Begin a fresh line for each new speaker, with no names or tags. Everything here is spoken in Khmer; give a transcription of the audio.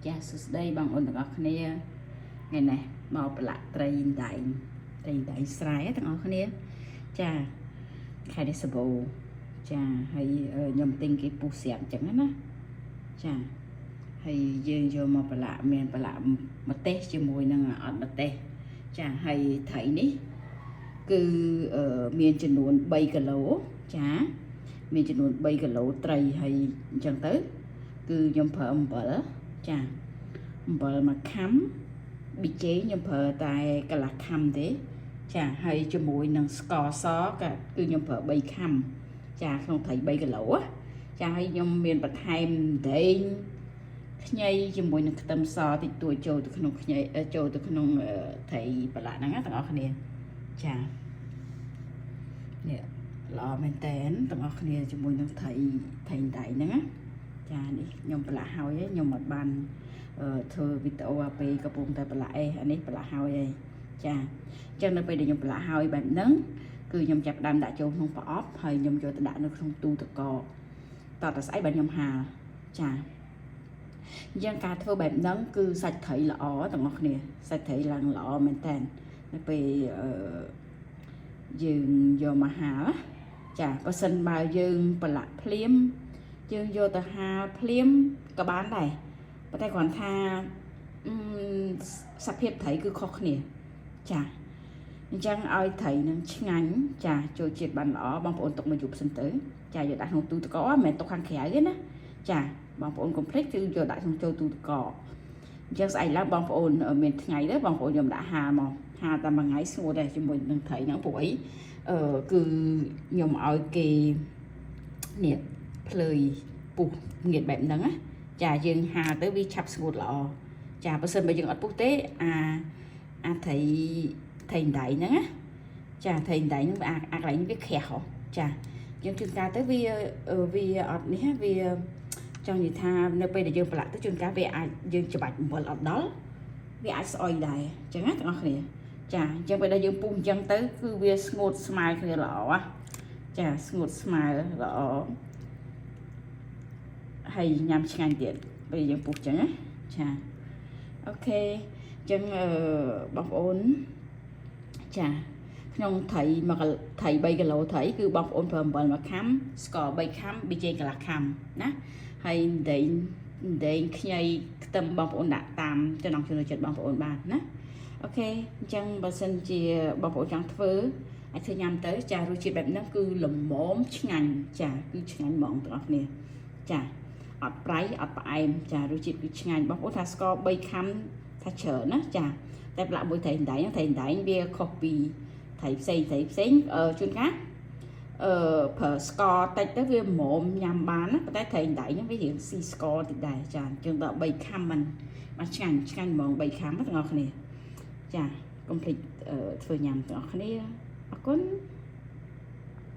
ចាសួស្តីបងប្អូនទាំងអស់គ្នាថ្ងៃនេះមកប្រឡាក់ត្រីដែងត្រីដែងស្រែទាំងអស់គ្នាចាខែនេះសបោចាហើយខ្ញុំទិញគេពុះស្រាប់អញ្ចឹងណាចាហើយយើងយកមកប្រឡាក់មានប្រឡាក់ម្ទេសជាមួយនឹងអត់ម្ទេសចាហើយត្រីនេះគឺមានចំនួន3គីឡូចាមានចំនួន3គីឡូត្រីហើយអញ្ចឹងទៅគឺខ្ញុំប្រើអំបិលចាអំបិលមួយខាំប៊ីចេងខ្ញុំប្រើតែកន្លះខាំទេចាហើយជាមួយនឹងស្ករសក៏គឺខ្ញុំប្រើ3ខាំចាក្នុងត្រី3គីឡូចាហើយខ្ញុំមានបន្ថែមដែងខ្ញីជាមួយនឹងខ្ទឹមសតិចតួចចូលទៅក្នុងខ្ញីចូលទៅក្នុងត្រីប្រឡាក់ហ្នឹងណាទាំងអស់គ្នាចានេះល្អមែនតែនទាំងអស់គ្នាជាមួយនឹងត្រីត្រីដៃហ្នឹងណាចានេះខ្ញុំប្រឡាក់ហើយខ្ញុំអត់បានធ្វើវីដេអូអាពេលកំពុងតែប្រឡាក់អេអានេះប្រឡាក់ហើយឯងចាអញ្ចឹងនៅពេលដែលខ្ញុំប្រឡាក់ហើយបែបហ្នឹងគឺខ្ញុំចាប់ផ្ដើមដាក់ចូលក្នុងប្រអប់ហើយខ្ញុំយកទៅដាក់នៅក្នុងទូទឹកកកតតែស្អែកបាទខ្ញុំហាលចាអញ្ចឹងការធ្វើបែបហ្នឹងគឺសាច់ត្រីល្អទាំងអស់គ្នាសាច់ត្រីឡើងល្អមែនតើនៅពេលអឺយើងយកមកហាលចាបើសិនបើយើងប្រឡាក់ភ្លាមយើងយកទៅហាលភ្លាមក៏បានដែរប៉ុន្តែគ្រាន់ថាអឺសភាពត្រីគឺខុសគ្នាចាអញ្ចឹងឲ្យត្រីនឹងឆ្ងាញ់ចាចូលជាតិបានល្អបងប្អូនទុកមួយយប់សិនទៅចាយកដាក់ក្នុងទូទឹកកកមិនមែនទុកខាងក្រៅទេណាចាបងប្អូនកុំភ្លេចគឺយកដាក់ក្នុងចូលទូទឹកកកអញ្ចឹងស្អែកឡើងបងប្អូនមានថ្ងៃទៅបងប្អូនយកដាក់ហាលមកហាលតែមួយថ្ងៃស្ងួតដែរជាមួយនឹងត្រីហ្នឹងព្រោះអីអឺគឺខ្ញុំឲ្យគេនេះភ្លើយពុះងៀតបែបហ្នឹងណាចាយើងហាលទៅវាឆាប់ស្ងួតល្អចាបើសិនបើយើងអត់ពុះទេអាអាត្រីត្រីដៃហ្នឹងណាចាត្រីដៃហ្នឹងអាអាកន្លែងនេះវាក្រាស់ហ៎ចាយើងជួនកាលទៅវាវាអត់នេះវាចង់និយាយថានៅពេលដែលយើងប្រឡាក់ទៅជួនកាលវាអាចយើងច្បាច់អំបិលអត់ដល់វាអាចស្អុយដែរអញ្ចឹងណាទាំងអស់គ្នាចាអញ្ចឹងពេលដែលយើងពុះអញ្ចឹងទៅគឺវាស្ងួតស្មើគ្នាល្អចាស្ងួតស្មើល្អហើយញ៉ាំឆ្ងាញ់ទៀតពេលយើងពុះអញ្ចឹងណាចា OK អញ្ចឹងអឺបងប្អូនចាក្នុងត្រីមកត្រី3គីឡូត្រីគឺបងប្អូនប្រើអំបិលមួយខាំស្ករ3ខាំប៊ីចេងកន្លះខាំណាហើយដែងដែងខ្ញីខ្ទឹមបងប្អូនដាក់តាមចំណង់ចំណូលចិត្តបងប្អូនបានណា OK អញ្ចឹងបើសិនជាបងប្អូនចង់ធ្វើអាចធ្វើញ៉ាំទៅចារសជាតិបែបហ្នឹងគឺល្មមឆ្ងាញ់ចាគឺឆ្ងាញ់ហ្មងទាំងអស់គ្នាចាអត់ប្រៃអត់ផ្អែមចារសជាតិគឺឆ្ងាញ់បងប្អូនថាស្ករ3ខាំថាច្រើនណាចាតែប្រឡាក់មួយត្រីដៃត្រីដៃវាខុសពីត្រីផ្សេងត្រីផ្សេងជួនកាលអឺប្រើស្ករតិចទៅវាល្មមញ៉ាំបានណាប៉ុន្តែត្រីដៃហ្នឹងវារៀងស៊ីស្ករតិចដែរចាអញ្ចឹងដល់3ខាំមិនបានឆ្ងាញ់ឆ្ងាញ់ហ្មង3ខាំទាំងអស់គ្នាចាកុំភ្លេចធ្វើញ៉ាំទាំងអស់គ្នាអរគុណ។